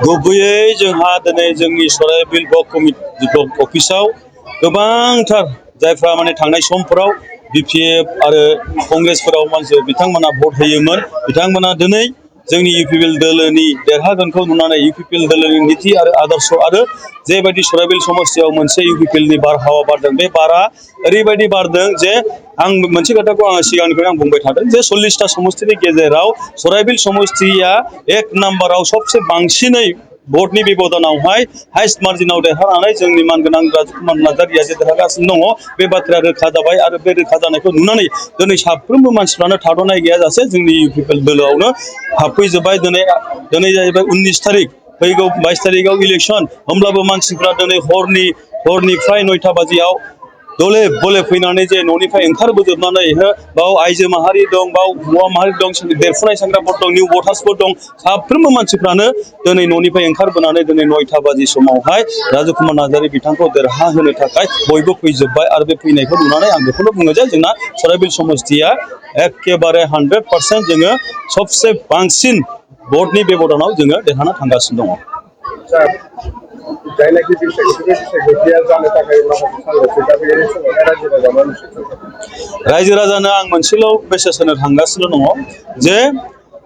गुबैयै जोंहा दिनै जोंनि सराइबिल ब्लक अफिसाव गोबांथार जायफ्रा माने थांनाय समफोराव बिपिएफ आरो कंग्रेसफोराव मानसि बिथांमोना भट होयोमोन बिथांमोना दिनै जोंनि इउपिपिएल दोलोनि देरहागोनखौ नुनानै इउपिपिएल दोलोनि नीति आरो आदर्श आरो जेबायदि सराइबिल समस्तियाव मोनसे इउपिपिएलनि बारहावा बारदों बे बारा ओरैबायदि बारदों जे आं मोनसे खोथाखौ आङो सिगांनिफ्रायनो आं बुंबाय थादों जे 40टा समस्तिनि गेजेराव सराइबिल समस्तिया एक नाम्बाराव सबसे बांसिनै भटनि बेबदानावहाय हाइस्ट मार्जिनाव देरहानानै जोंनि मानगोनां राजकुमार नार्जारिया जे देरहागासिनो दङ बे बाथ्राया रोखा जाबाय आरो बे रोखा जानायखौ नुनानै दिनै साफ्रोमबो मानसिफ्रानो थाद'नाय गैयाजासे जोंनि इउपिपिएल दोलोआवनो हाबफैजोब्बाय। दिनै जाहैबाय 19 तारिख फैगौ 22 तारिखआव इलेक्सन होमब्लाबो मानसिफ्रा दिनै हरनिफ्राय 9टा बाजियाव दले बले फैनानै जे न'निफ्राय ओंखारबोजोबनानै बाव आइजो माहारि दं बाव हौवा माहारि दं देरफुनाय सेंग्राफोर दं निउ भटार्सफोर दं साफ्रोमबो मानसिफ्रानो दिनै न'निफ्राय ओंखारबोनानै दिनै 9टा बाजि समावहाय राजकुमार नार्जारि बिथांखौ देरहाहोनो थाखाय बयबो फैजोब्बाय आरो बे फैनायखौ नुनानै आं बेखौनो बुङो जे जोंना सराइबिल समस्तिया एखेबारे 100% जोङो सबसे बांसिन भटनि बेबदानाव जोङो देरहाना थांगासिनो दङ। रायजो राजानो आं मोनसेल' मेसेज होनो थांगासिनो दङ जे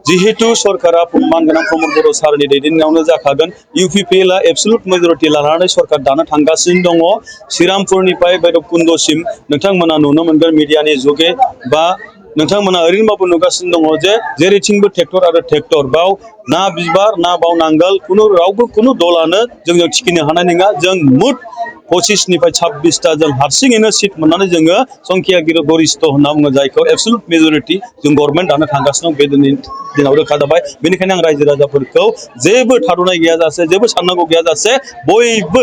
जिहेतु सरकारा मानगोनां प्रमद बर' सारनि दैदेननायावनो जाखागोन इउपिपिएलआ एबसुलुट मेजरिटि लानानै सरकार दानो थांगासिनो दङ श्रीरामपुरनिफ्राय भैरबकुन्दसिम नोंथांमोना नुनो मोनगोन मिडियानि जुगे बा नोंथांमोना ओरैनोबाबो नुगासिनो दङ जे जेरैथिंबो ट्रेक्टर आरो ट्रेक्टर बाव ना बिबार ना बाव नांगोल रावबो कुनु दलानो जोंजों थिखिनो हानाय नङा जों मुथ 25निफ्राय 26टा जों हारसिङैनो सिट मोननानै जोङो संख्यागिरि गरिष्ठ होनना बुङो जायखौ एबसुलुट मेजरिटि जों गभर्नमेन्ट दानो थांगासिनो दं बे दिनाव रोखा जाबाय। बेनिखायनो आं रायजो राजाफोरखौ जेबो थाद'नाय गैयाजासे जेबो साननांगौ गैयाजासे बयबो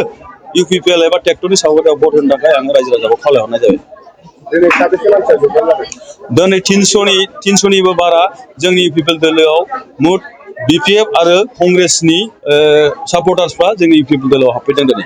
इउपिपिएल एबा ट्रेक्टरनि सावगारियाव भट होनो थाखाय आं रायजो राजाखौ खावलायहरनाय जाबाय। दिनै 300निबो बारा जोंनि इउपिपिएल दोलोआव मुथ बिपिएफ आरो कंग्रेसनि सापर्टार्सफ्रा जोंनि इउपिपिएल दोलोआव हाबफैदों दिनै।